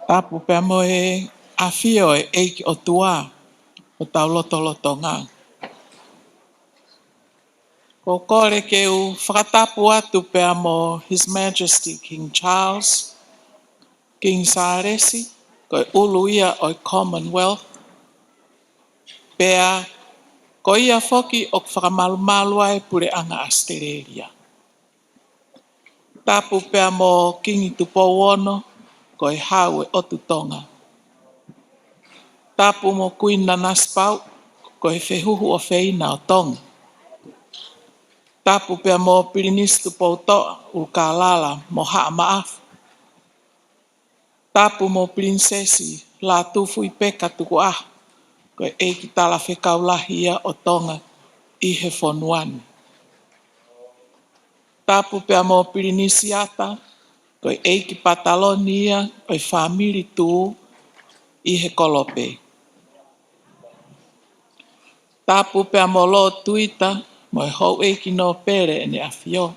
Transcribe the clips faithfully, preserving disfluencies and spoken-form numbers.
Tapu pea mo e ʻafio ʻo e ʻEiki ʻOtua ʻi hotau lotolotonga. Ko e kole ke u fakatapu atu pea mo His Majesty King Charles, King Sālesi, ko e ʻulu ia ʻo e Commonwealth, pea ko ia foki ʻoku fakamalumalu ai e puleʻanga ʻAositelēlia. Tapu pea mo Kingi Tupou Ono, ko e Hau ʻo e ʻOtu Tonga. Tapu mo Kuini Nanasipauʻu, ko e Fehuhu ʻofeina ʻo Tonga. Tapu pea mo Pilinisi Tupoutoʻa ʻUlukalala mo Haʻa Maʻafu. Tapu mo Pilinisesi Lātūfuipeka Tukuʻaho, ko e ʻEiki Talafekau Lahi ia ʻo Tonga ʻi he fonua ni. Tapu pea mo Pilinisi Ata, ko e ʻEiki Pataloni ia ʻo e fāmili Tū ʻi he kolope. Tapu pea mo Lord Tuita mo e Houʻeiki Nōpele ʻEne ʻAfio.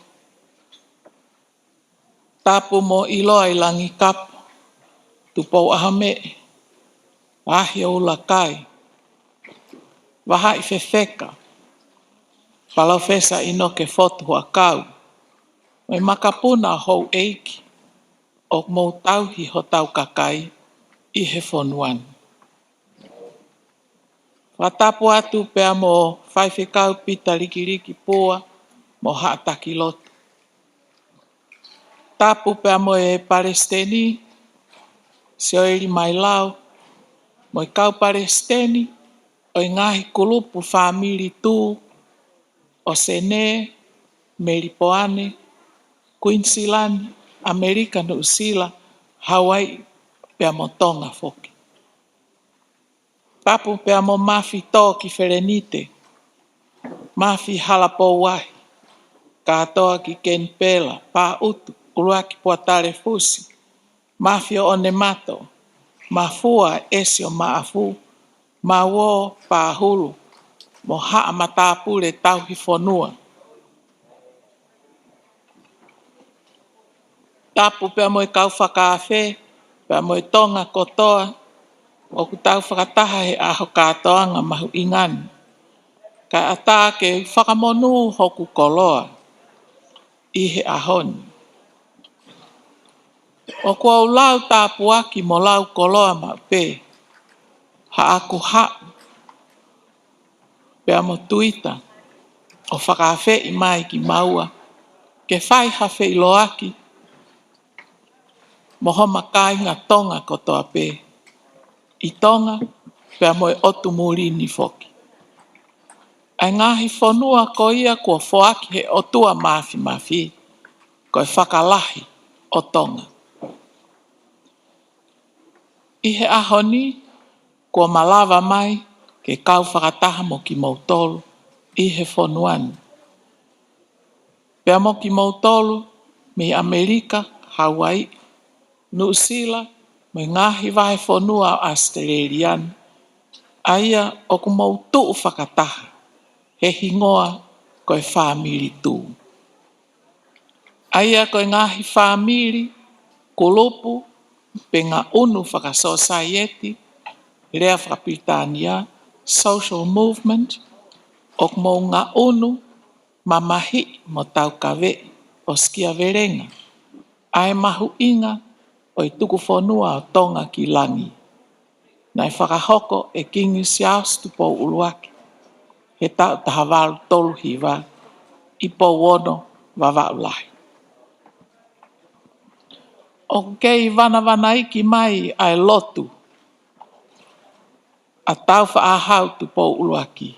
Tapu mo ʻIloa ʻi Langikapu, Tupou ʻAhomeʻe, Vahio ʻUlakai, Vahaʻi Fefeka, Palōfesa ʻInoke Fotu Huʻakau, mo e makapuna ʻo houʻeiki ʻoku mou tauhi hotau kakai ʻi he fonua ni. Fakatapu atu pea mo Faifekau Pita Likiliki Pua mo Haʻa Takilotu. Tapu pea mo e Palesiteni, Sioeli Mailau, mo e kau palesiteni ʻo e ngaahi kulupu fāmili Tū ʻo Senē, Melipoane, Kuinisilani, ʻAmelika, Nuʻusila, Hauaiʻi, pea mo Tonga foki. Tapu pea mo Mafi Tō ki Felenite, Mafi Halapouahi, kātoa ki Kenipela, Pāʻutu, ʻUluaki Puatalefusi, Mafi ʻo ʻOnemato, Mafua ʻEsi ʻo Maʻafu, Mauō, Pāhulu, mo Haʻa Matāpule Tauhi Fonua. Tapu pea mo e kau fakaafe, pea mo e Tonga kotoa, ʻoku tau fakataha he ʻaho kātoanga mahuʻinga ni. Kae ʻatā ke fakamonū hoku koloa ʻi he ʻaho ni. ʻOku ou lau tāpuaki mo lau koloa maʻu pē haʻaku haʻu pea mo Tuita ʻo fakaafeʻi mai kimaua ke fai ha feʻiloaki mo homa kāinga Tonga kotoa pē ʻi Tonga pea mo e ʻotu muli ni foki. ʻA e ngaahi fonua ko ia kuo foaki he ʻOtua Māfimafi, ko e fakalahi ʻo Tonga. ʻI he ʻaho ni, kuo malava mai ke kau fakataha mo kimoutolu ʻi he fonua ni. Pea mo kimoutolu mei ʻAmelika, Hauaiʻi, Nuʻusila, mo e ngaahi vahefonua ʻo ʻAositelēlia ni, ʻa ia ʻoku mou tuʻu fakataha he hingoa ko e fāmili Tū. ʻA ia ko e ngaahi fāmili, kulupu, pe ngaʻunu fakasōsaieti, lea fakapilitānia, social movement, ʻoku mou ngaʻunu, mamahiʻi mo taukaveʻi ʻo sikiavelenga ʻa e mahuʻinga ʻo e tukufonua ʻo Tonga ki langi, naʻe fakahoko ʻe Kingi Siaosi Tupou ʻUluaki he taʻu taha valu tolu hiva ʻi Pouono, Vavaʻu Lahi. ʻOku kei vanavanaiki mai ʻa e lotu ʻa Tāufaʻāhau Tupou ʻUluaki,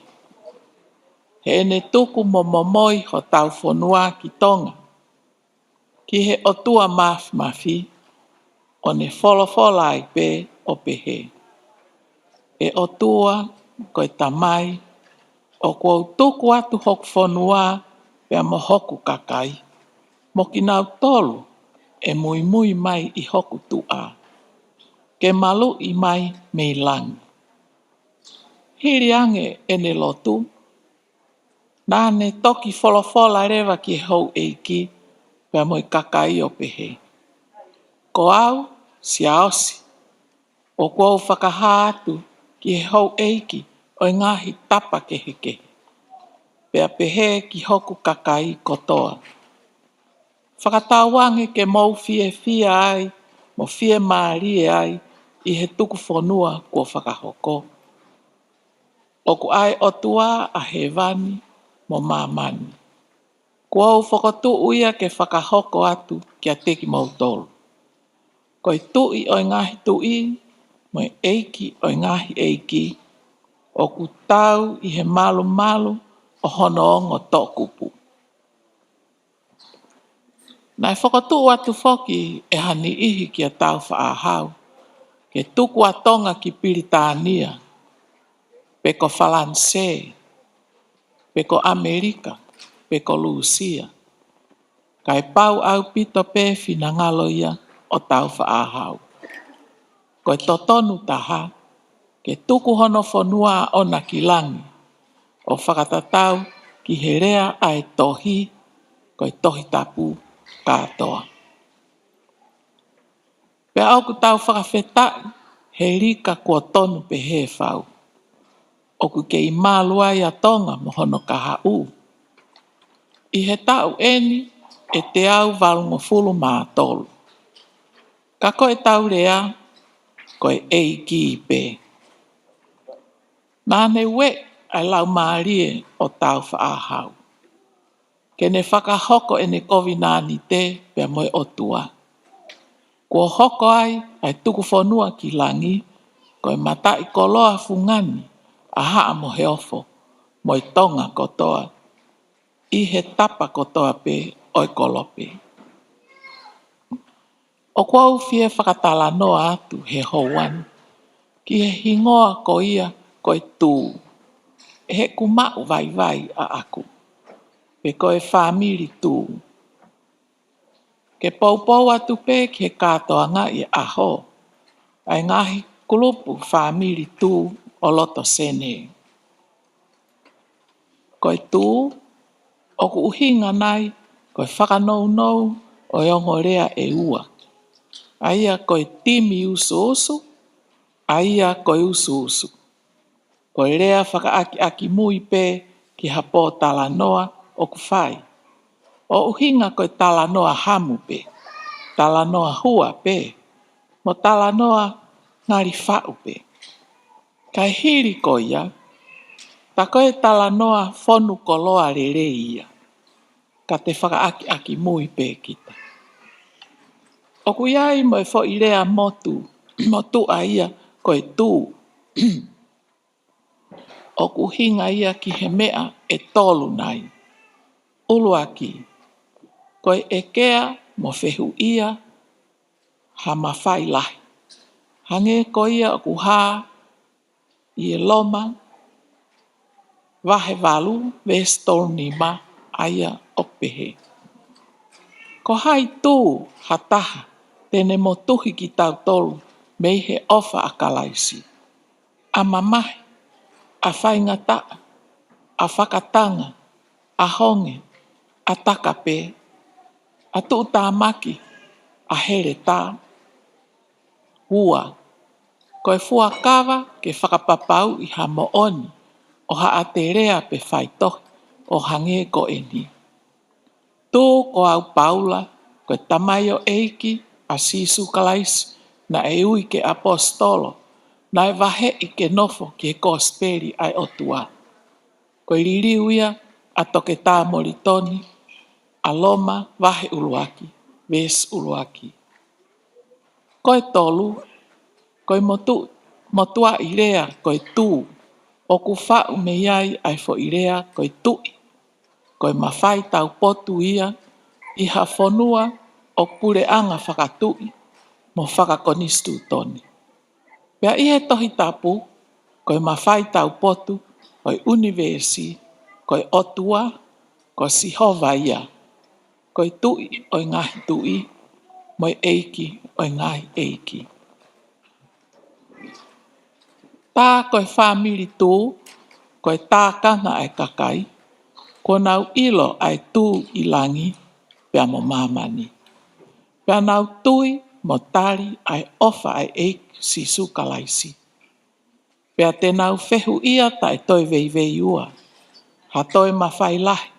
heʻene tuku mo momoi hotau fonua ki Tonga ki he ʻOtua Māfimafi, ʻo ne folofola ai pē ʻo pehē: ʻE ʻOtua, ko e Tamai, ʻoku ou tuku atu hoku fonua pea mo hoku kakai, mo kinautolu ʻe muimui mai ʻi hoku tuʻa, ke maluʻi mai mei langi. Hili ange ʻene lotu, naʻa ne toki folofola leva ki he houʻeiki pea mo e kakai ʻo pehē: Ko au, Siaosi, ʻOku ou fakahā atu ki he houʻeiki ʻo e ngaahi tapa kehekehe, pea pehē ki hoku kakai kotoa. Fakatauange ke mou fiefia ai, mo fiemālie ai, ʻi he tuku fonua kuo fakahoko. ʻOku ʻa e ʻOtua ʻa hēvani mo māmani. Kuo u fokotuʻu ia ke fakahoko atu kiate kimoutolu. Ko e Tuʻi ʻo e ngaahi tuʻi, mo e ʻEiki ʻo e ngaahi ʻeiki, ʻoku tau ʻi he malumalu ʻo hono ongo toʻukupu. Naʻe fokotuʻu atu foki ʻe ha niʻihi kia Tāufaʻāhau, ke tuku ʻa Tonga ki Pilitānia, pe ko Falanisē, pe ko ʻAmelika, pe ko Lūsia. Kae pau ʻaupito pē finangalo ia ʻo Tāufaʻāhau. Ko e totonu taha, ke tuku hono fonua ʻoʻona ki langi, ʻo fakatatau ki he lea ʻa e tohi, ko e Tohi Tapu kātoa. Pea ʻoku tau fakafetaʻi he lika kuo tonu pehē fau. ʻOku kei malu ai ʻa Tonga mo hono kahaʻu. ʻI he taʻu ʻeni ʻe teau valungofulu mā tolu. Ka ko e tau lea, ko e ʻEiki pē. Naʻa ne ueʻi ʻa e laumālie ʻo Tāufaʻāhau, ke ne fakahoko ʻene kovinānite pea mo e ʻOtua. Kuo hoko ai ʻa e tuku fonua ki langi, ko e mataʻikoloa fungani ʻa Haʻa Moheofo, mo e Tonga kotoa, ʻi he tapa kotoa pē ʻo e kolope. ʻOku ou fie fakatalanoa atu he houa ni, ki he hingoa ko ia ko e Tū, ʻe heʻeku maʻu vaivai ʻaʻaku, pe ko e fāmili Tū. Ke poupou atu pē ki he kātoanga ʻi he ʻaho, ʻa e ngaahi kulupu fāmili Tū ʻo loto Senē. Ko e Tū, ʻoku ʻuhinga nai, ko e fakanounou ʻo e ongo lea ʻe ua. ʻA ia ko e timi usuusu, ʻa ia ko e usuusu. Ko e lea fakaʻakiʻakimui pē ki ha pōtalanoa ʻoku fai. ʻO ʻuhinga ko e talanoa hamu pē, talanoa hua pē, mo talanoa ngali faʻu pē. Kae hili ko ia, tā ko e talanoa fonu koloa lelei ia, ka te fakaʻakiʻakimui pē kita. ʻOku ʻi ai mo e foʻi lea motu, motuʻa ia ko e Tū. ʻOku ʻuhinga ia ki he meʻa ʻe tolu nai. ʻUluaki, ko e ʻekea mo fehuʻia ha mafai lahi. Hangē ko ia ʻoku hā ʻi he Loma, vahe valu, veesi tolu nima, ʻa ia ʻoku pehē. Ko hai Tū ha taha te ne motuhi kitautolu mei he ʻofa ʻa Kalaisi? ʻA mamahi, ʻa faingataʻa, ʻa fakatanga, ʻa honge, ʻa takape, ʻa tuʻutāmaki, ʻa heletā. Ua, ko e fuakava ke fakapapauʻi ha moʻoni ʻo haʻate lea pe faitohi ʻo hangē ko eni. Tū, ko au Paula, ko e tamaioʻeiki ʻa Sīsū Kalaisi naʻe ui ke ʻaposetolo, naʻe vaheʻi ke nofo ki he kosipeli ʻa e ʻOtua. Ko e liliu ia ʻa Toketā Molitoni, ʻa Loma vahe ʻuluaki, veesi ʻuluaki. Ko e tolu, ko e motu, motuʻaʻi lea ko e Tū, ʻoku faʻu mei ai ʻa e foʻi lea ko e Tuʻi. Ko e mafai taupotu ia ʻi ha fonua ʻoku puleʻanga fakatuʻi mo fakakonisitūtone. Pea ʻi he Tohi Tapu, ko e mafai taupotu ʻo e ʻunivēsi, ko e ʻOtua, ko Sihova ia, ko e Tuʻi ʻo e ngaahi tuʻi, mo e ʻEiki ʻo e ngaahi ʻeiki. Tā ko e fāmili Tū, ko e tākanga ʻa e kakai, kuo nau ʻilo ʻa e Tū ʻi langi, pea mo māmani. Pea nau tui mo tali ʻa e ʻofa ʻa e ʻEiki Sīsū Kalaisi. Pea te nau fehuʻia taʻe toe veiveiua ha toe mafai lahi,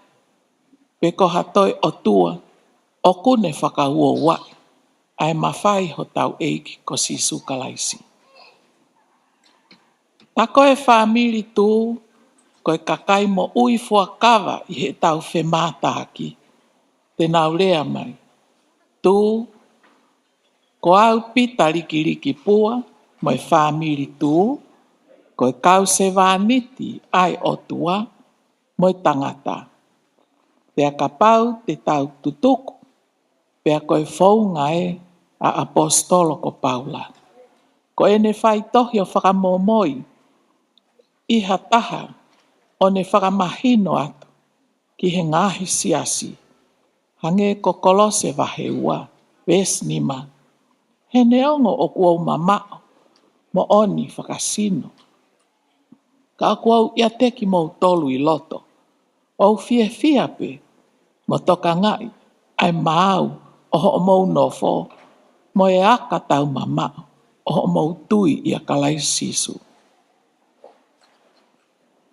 pe ko ha toe ʻotua ʻoku ne fakauouaʻi ʻa e mafai hotau ʻEiki ko Sīsū Kalaisi. Ka ko e fāmili Tū, ko e kakai moʻui fuakava ʻi heʻetau femātaaki, te nau lea mai: Tū, ko au Pita Likiliki Pua mo e fāmili Tū, ko e kau sevāniti ʻa e ʻOtua mo e tangata. Pea kapau te tau tutuku, pea ko e founga ē ʻa ʻAposetolo ko Paula, ko ʻene faitohi ʻo fakamomoi ʻi ha taha ʻo ne fakamahino atu ki he ngaahi siasi, hangē ko Kolose vahe ua, veesi nima: He neongo ʻoku ou mamaʻo moʻoni fakasino, ka ʻoku ou ʻiate kimoutolu ʻi loto, ʻo u fiefia pē mo tokangaʻi ʻa e maau ʻo hoʻomou nofo, mo e aka taumamaʻo ʻo hoʻomou tui ʻia Kalaisi Sīsū.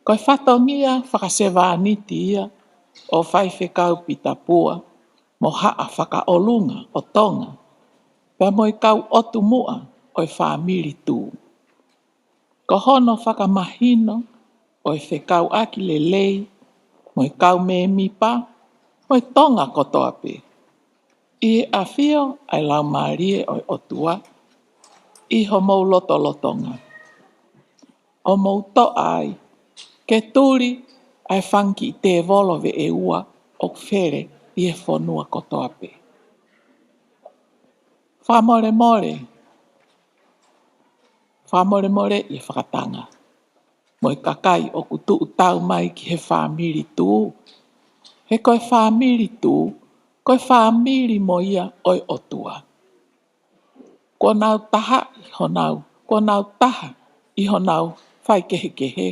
Ko e fatongia fakasevāniti ia ʻo Faifekau Pita Pua mo Haʻa Fakaʻolunga ʻo Tonga, pea mo e kau ʻotu muʻa ʻo e fāmili Tū. Ko hono fakamahino ʻo e fekauʻaki lelei mo e kau mēmipa mo e Tonga kotoa pē, ʻi he ʻafio ʻa e Laumālie ʻo e ʻOtua ʻi homou lotolotonga, ʻo mou toʻa ai ke tuli ʻa e fanga kiʻi tēvolo veʻe ua ʻoku fele ʻi he fonua kotoa pē. Fakamolemole, fakamolemoleʻi e fakatanga mo e kakai ʻoku tuʻu tau mai ki he fāmili Tū. He ko e fāmili Tū, ko e fāmili mo ia ʻo e ʻOtua. Kuo nau taha ʻi honau, kuo nau taha ʻi honau faikehekehe,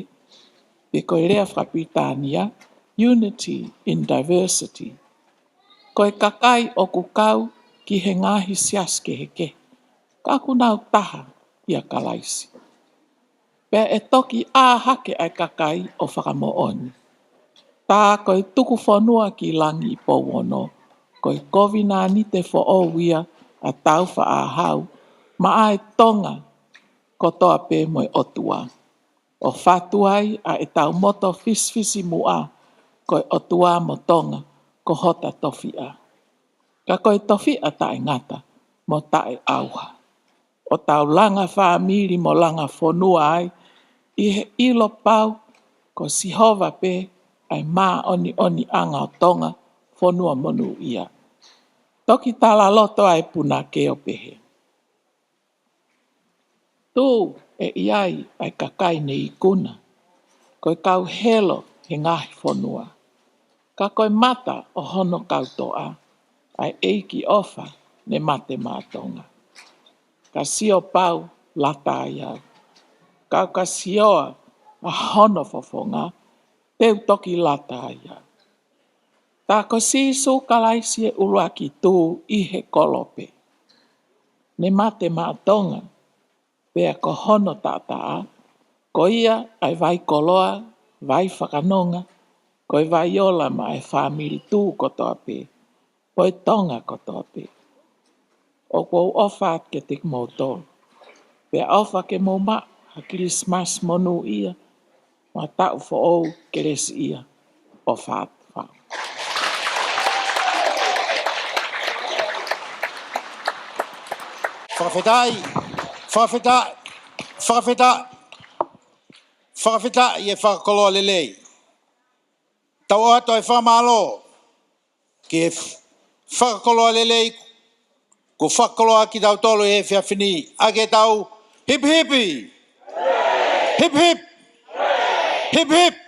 pe ko e lea fakapilitānia, unity in diversity. Ko e kakai ʻoku kau ki he ngaahi siasi kehekehe, ka ʻoku nau taha ʻia Kalaisi. Pea ʻe toki ʻā hake ʻa e kakai ʻo fakamoʻoni. Tā ko e tukufonua ki langi ʻi Pouono, ko e kovinānite foʻou ia ʻa Tāufaʻāhau maʻa e Tonga kotoa pē mo e ʻOtua, ʻo fatu ai ʻa ʻetau moto fisifisimuʻa, ko e ʻOtua mo Tonga ko hota tofiʻa. Ka ko e tofiʻa taʻengata mo taʻeʻauha, ʻo tau langa fāmili mo langa fonua ai, ʻi he ʻilo pau ko Sihova pē ʻa e māʻoniʻoniʻanga ʻo Tonga, fonua monūʻia. Toki talaloto ʻa e punake ʻo pehē: Tū, ʻe ʻi ai ʻa e kakai ne ikuna, ko e kau helo he ngaahi fonua. Ka ko e mata ʻo hono kau toʻa, ʻa e ʻEiki ʻofa ne mate maʻa Tonga. Ka sio pau lata ai au. Ka ka sioa ʻa hono fofonga, te u toki lata ai au. Tā ko Sīsū Kalaisi e ʻuluaki Tū ʻi he kolope. Ne mate maʻa Tonga, pea ko hono taʻataʻa, ko ia ʻa e vai koloa, vai fakanonga, ko e vai ola maʻa e fāmili Tū kotoa pē, ʻo e Tonga kotoa pē. ʻOku ou ʻofa atu kiate kimoutolu. Pea ʻofa ke mou maʻu ha Kilisimasi monūʻia, mo ha taʻu foʻou kelesiʻia. ʻOfa atu. Fakafetaʻi, fakafetaʻi, fakafetaʻi, fakafetaʻi e fakakoloa lelei. Tau ʻoatu e fakamālō ki he fakakoloa lelei kuo fakakoloa kitautolu he efiafi ni. ʻAi ke tau hipihipi. Hipihipi. Hipihipi.